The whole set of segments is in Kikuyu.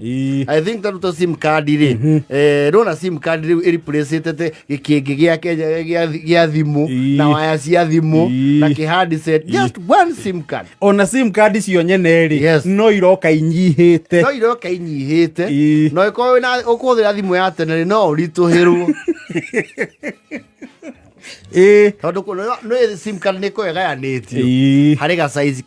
I think tondũ to sim card rĩ, ndona sim card rĩu ĩreplaceĩte gĩkĩngĩ gĩa Kenya gĩa thimũ na waya cia thimũ na kĩ handset, just one sim card. Ona sim card cio nyene rĩ, no iroka inyihĩte. No iroka inyihĩte. No ĩkorwo wĩna ũkũhũthĩra thimũ ya tene rĩ, no ũritũhĩrwo tondũ nĩ sim card nĩ ĩkoragwo ĩgayanĩtio harĩ ga size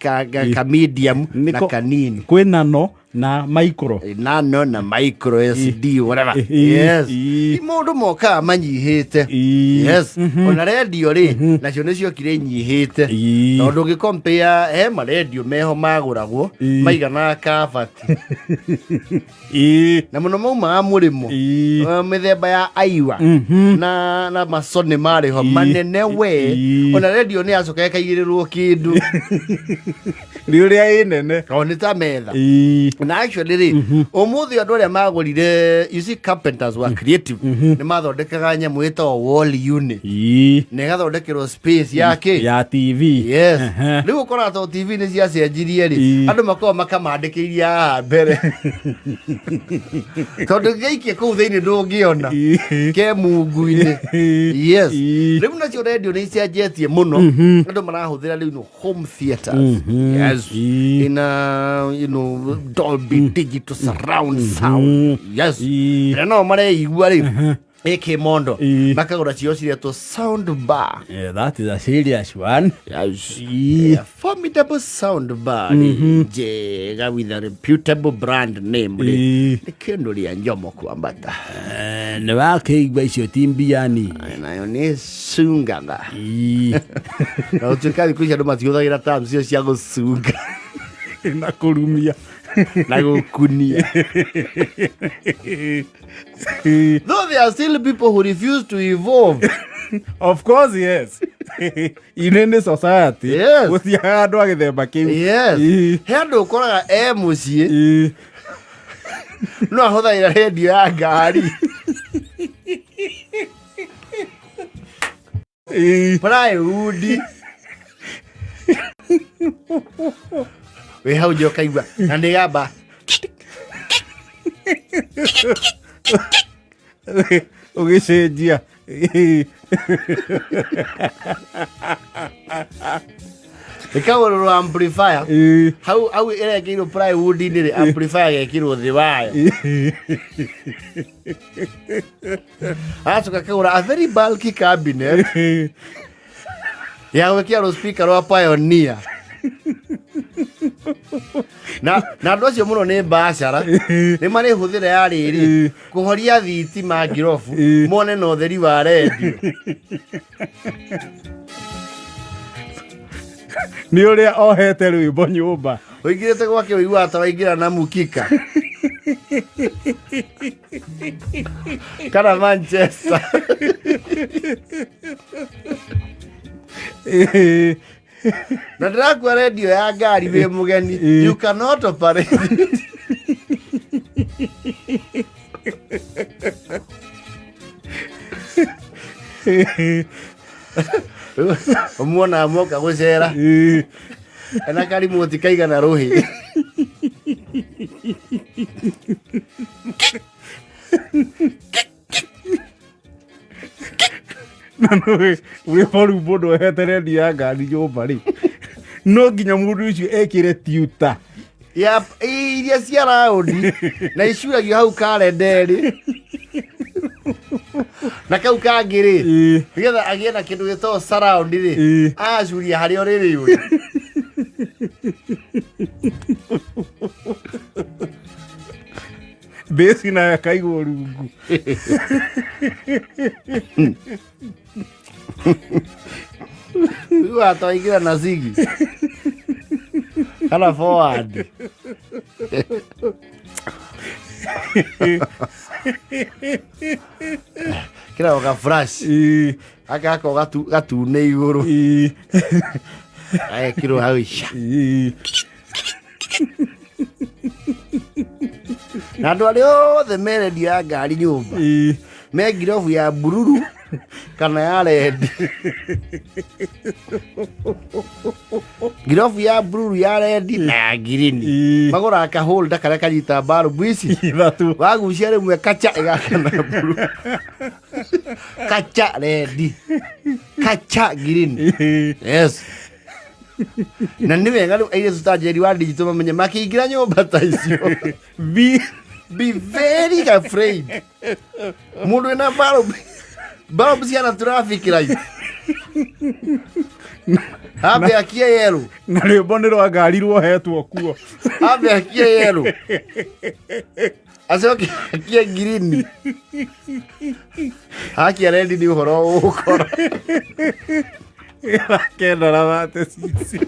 ka medium na kanini. Kwĩ nano na micro. Nano na micro SD, whatever. Yes. Maũndũ mokaga manyihĩte. Yes. Ona rendio rĩ, nacio nĩ ciokire inyihĩte, tondũ ũngĩcompare he marendio meho magũragwo maiganaga kabati na mũno maumaga mũrĩmo. Mĩthemba ya aiwa na masoni marĩ ho manene we. Ona rendio nĩ yacoka ĩkaigĩrĩrwo kĩndũ. Nĩ ũrĩa ĩ nene. O nĩ ta metha. Na actually rĩ, ũmũthĩ andũ arĩa magũrire, you see, carpenters were creative, nĩ mathondekaga nyamũ ĩtagwo wall unit na ĩgathondekerwo space ya kĩ? Ya TV. Yes. Rĩu ũkoraga tondũ TV nĩ ciacenjirie rĩ, andũ makoragwo makamandĩkĩirie haha mbere, tondũ gĩaikia kũu thĩinĩ ndũngĩona ke mungu-inĩ. Yes. Rĩu nacio rendio nĩ icenjetie mũno, andũ marahũthĩra rĩu no home theaters, yes, in a Dolby digital surround sound, yes. Ĩrĩa nao mareigua rĩu ĩkĩ mondo makagũra cio ciretwo sound bar. Yeah, that is a serious one. Yes. A formidable sound bar rĩ, njega with a reputable brand name rĩ, nĩ kĩndũ rĩa njomo kwambata. Eh, nĩ wakĩigua icio ti mbiani. Nayo nĩ cungaga na gũtuĩka thikũ ici andũ matihũthagĩra terms icio cia gũcunga na kũrumia na gũkunia, though there are still people who refuse to evolve. Of course, yes, in any society gũtiaga andũ a gĩthemba kĩu. Yes. He andũ ũkoraga e mũciĩ no ahũthagĩra rendio ya ngari plywood wĩ hau nja ũkaigua na nĩ gamba. Ũgĩcenjia. Ĩkagũrĩrwo amplifier hau hau ĩrekĩirwo plywood-inĩ rĩ, amplifier gekĩrwo thĩ wayo, agacoka akagũra a very bulky cabinet ya gwĩkĩra rũspika rwa Pioneer, na andũ acio mũno nĩ mbacara nĩ marĩhũthĩra ya rĩrĩ kũhoria thitima ngirobu mone na ũtheri wa rendio. Nĩ ũrĩa ohete rwĩmbo nyũmba. Ũingĩrĩte gwake ũiguaga ta waingĩra na mukika kana Manchester. Na ndĩrakua rendio ya ngari wĩ mũgeni, you cannot operate it. Ũmuonaga moka gũcera ena karimoti kaigana rũhĩ. Na nĩ rwĩmbo rĩu mũndũ ohete rendio ya ngari nyũmba rĩ, no nginya mũndũ ũcio ekĩre tuta ya iria cia raũndi na icuragio hau karenderĩ na kau kangĩ rĩ, nĩgetha agĩe na kĩndũ gĩtagwo surround rĩ, agacuria harĩa ũrĩrĩ ũrĩ. Mbĩci nayo akaigwo rungu. Rĩu twaingĩra na zigi kana forward kĩrago ga flash aka gako gatune igũrũ agekĩrwo hau ica. Na andũ arĩa othe me rendio ya ngari nyũmba me ngirobu ya bururu. Kana ya red. Ngirobu ya blue, ya red na ya green. Magũraga kaholda karĩa kanyita mbarubu ici. Ithatũ. Wagucia rĩmwe kacha ĩgakana blue, kacha red, kacha green. Yes, na nĩ wega rĩu airĩtu ta Njeri wa digital mamenye makĩingĩra nyũmba ta icio, be very afraid mũndũ wĩna bulb, bulb ciana traffic light, ambe akie yellow. Na rwĩmbo nĩ rwa ngari ruohetwo kuo. Ambe akie yellow, acoke akie green, akia red nĩ ũhoro ũgũkora. Kenda na thate cici.